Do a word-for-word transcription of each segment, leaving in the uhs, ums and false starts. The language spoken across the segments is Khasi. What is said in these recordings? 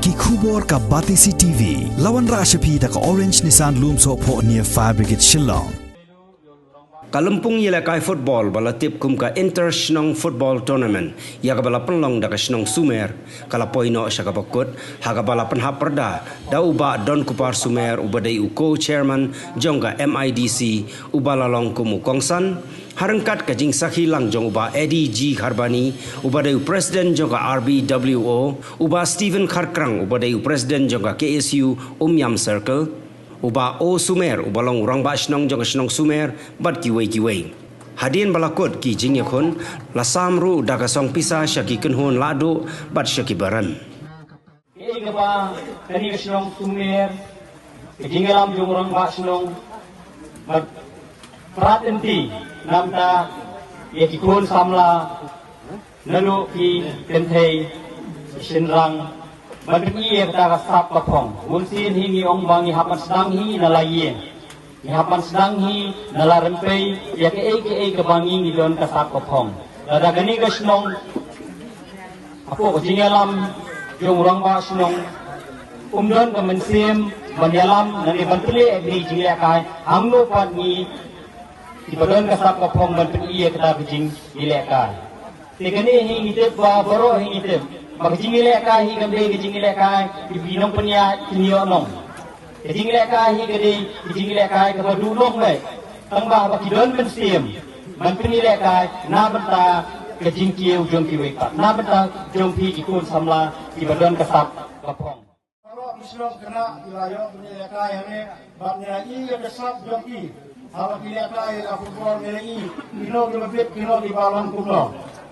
Ki khubor ka Batesi T V. La wanrah sha phi da ka Orange Nissan Lumsohphoh near Fire Brigade Shillong. Ka lympung ïalehkai football ba la tip kum ka Inter Shnong Football Tournament, ïa kaba la pynlong da ka shnong Sumer, ka la poi noh sha kaba kut, ha kaba la pynhap pyrda da u Bah Donkupar Sumer uba dei u co-chairman jong ka M I D C, uba la long kum u kongsan, ha ryngkat ka jingsakhi lang jong u Bah Eddie G Kharbani, uba dei u president jong ka R B W O, u Bah Stephen Kharkrang, uba dei u president jong ka K S U Umiam Circle, u Bah O Sumer, uba long u rangbah shnong jong ka shnong Sumer, bad kiwei kiwei. Hadien ba la kut ki jingïakhun, la sam ruh da ka song pisa sha ki kynhun lahduh bad sha ki barim. Kaei kaba kane ka shnong Sumer, ka jingïalam jong u rangbah shnong, bad prat lynti namar ïa ki khun samla, naduh ki kynthei, ki shynrang, ban pyni ïa kata ka sap ka phong. Bun sien hi ngi ong ba ngi hap ban sdang hi na la ïing, ngi hap ban sdang hi na la rympei, ïa kaei kaei kaba ngi ngi don ka sap ka phong. Lada kane ka shnong, hapoh ka jingïalam jong u rangbah shnong, um don ka mynsiem ban ïalam, lane ban pynleh ïa kine ki jingïalehkai, hangno pat ngi kiba don ka sap ka phong ban pyni ïa kata ka jingïalehkai. Te kane hi ngi tip ba baroh hi ngi tip ba ka jingïalehkai hi kam dei ka jingïalehkai kiba ki nongpynïaid kin ïoh nong. Ka jingïalehkai hi ka dei ka jingïalehkai kaba duh nong beit. Tang ba haba ki don mynsiem ban pynïalehkai na bynta ka jingkiew jong kiwei pat, na bynta jong phi ki khun samla kiba don ka sap ka phong. Baroh ki shnong khynnah ki la ïoh ban ïalehkai hangne, bad ngi la i ïa ka sap jong ki. Haba ki lehkai ïa ka football ngi la i kino kiba bit, kino kiba long kumno.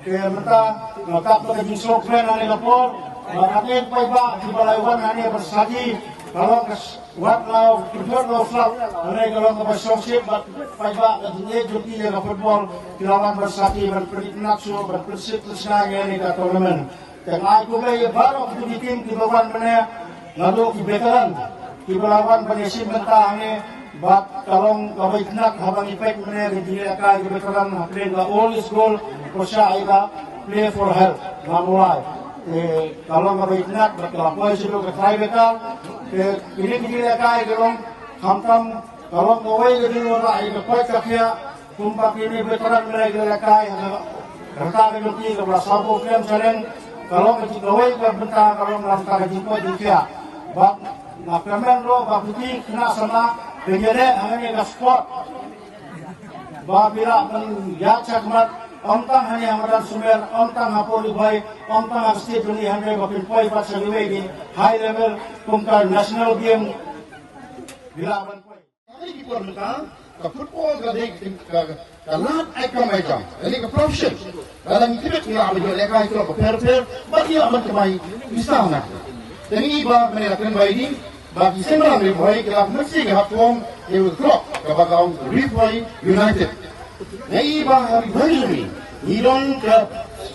Te mynta nga kap ka jingsngewkmen hangne ka por, bad nga ai paidbah kiba la wan hangne ban sakhi, ka long ka s-, wat la u pynthut la u slap, hangne ka long kaba shongshit, bad paidbah ka jingïeit jong ki ïa ka football, ki la wan ban sakhi, ban pynitynnad shuh, ban pynsngewsih ïa kane ka tournament. Te nga ai khublei ïa baroh ki team kiba wan mynne, naduh ki veteran kiba la wan ban ïashim bynta hangne, bad ka long kaba itynnad haba ngi peit mynne ka jingïalehkai ki veteran hapdeng ka Old East Goal pyrshah ïa ka Play for Health, Namulai. Te ka long kaba itynnad bad ka la poi shaduh ka tiebreaker. Te kine ki jingïalehkai ka long khamtam ka long kawei ka jingwanrah ïa ka koit ka khiah, kumba kine veteran mynne ki la lehkai ha ka rta ka jong ki kaba la sawphew phra snem, ka long ka jingkawei ka bynta ka long na ka bynta ka jingkoit jingkhiah. Bad nga kyrmen ruh ba phi ki khynnah samla phin ïaleh hangne ka sport ba phi lah ban ïaid shakhmat, ym tang hangne ha madan Sumer, ym tang hapoh Ri Bhoi, ym tang ha state jong ngi, hangne ba phin poi pat sha kiwei ki high level kum ka national game. Phi lah ban poi. Kane ki por mynta, ka football ka dei ka, ka, ka lad ai kam ai jam. Kane ka profession. Lada ngi tbit ngi la ban ïoh lehkai club bapher bapher, bad ngi la ban kynmaw pisa na. Te ngi ba mynne la kynmaw ïa ngi, ba ki seng Ri Bhoi ki la mynta ki hap form ïa ka club kaba ka ong Ri Bhoi United. Ngi ba ha Ri Bhoi jong ngi, ngi don ka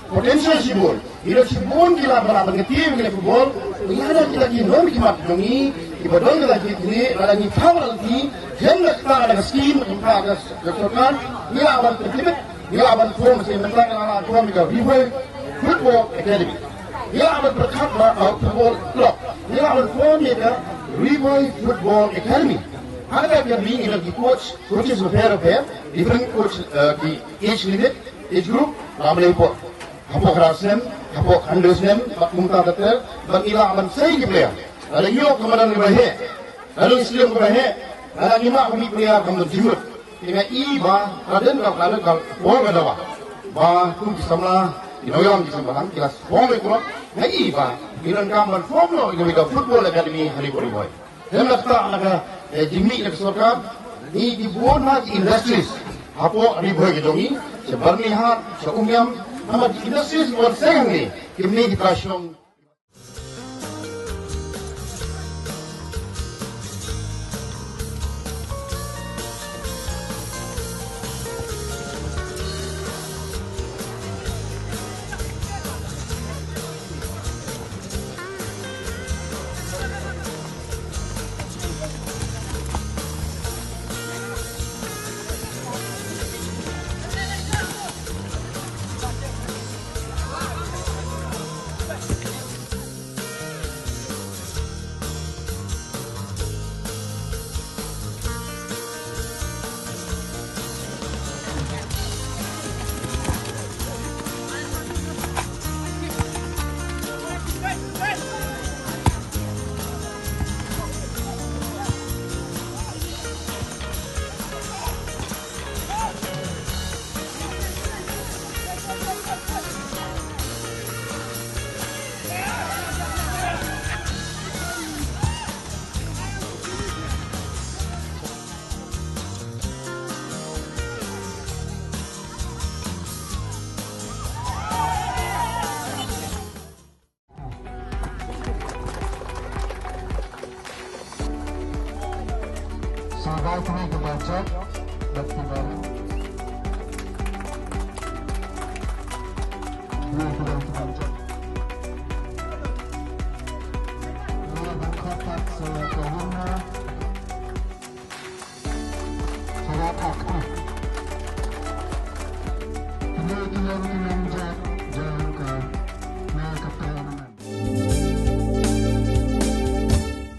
potential shibun. Ngi don shibun ki la ban ban kti ngi football. Ngi la ki la ki nong ki mat jong ngi, ki ba don ki la ki ni, la ngi power la ki, jen la ka la ka scheme, ka ka ka sorkar, ngi la ban kti, ngi la ban form, si mentang la la form ka Ri Bhoi Football Academy. Ngi la ban pyrkhat ba, uh, football club. Ngi la ban form ïa ka Ri Bhoi Football Academy. Ha ka academy ngi don ki coach, coaches bapher bapher, different coach, uh, ki age limit, age group, la mane hapoh, hapoh hynriew snem, hapoh hynriew snem, bad kumta ter ter, bad ngi la ban sei ki player. Lada ngi ïoh ka madan kaba heh, lada ngi slim kaba heh, lada ngi mah ka mih player kam don jingmut. Te nga i ba, ka don ka, ka don ka por ka dawa. Ba kum ki samla, ki nongïalam ki samla, ki la form ïa ka, nga i ba, ki donkam ban form noh ïa ka football academy ha Ri Bhoi. Te na kata na ka, eh, jingmih na ka sorkar, ngi ki bun ha ki industries hapoh Ri Bhoi ki jong ngi, sha Byrnihat, sha Umiam, namar ki industries ki wan seng hangne, ki mih ki trei shnong. Sa ba kine ki ba jop bad ki ba. Kine ki ba ki ba jop. Kine ba khot pat sa ka winner. Sa ba khot. Kine ki ba ki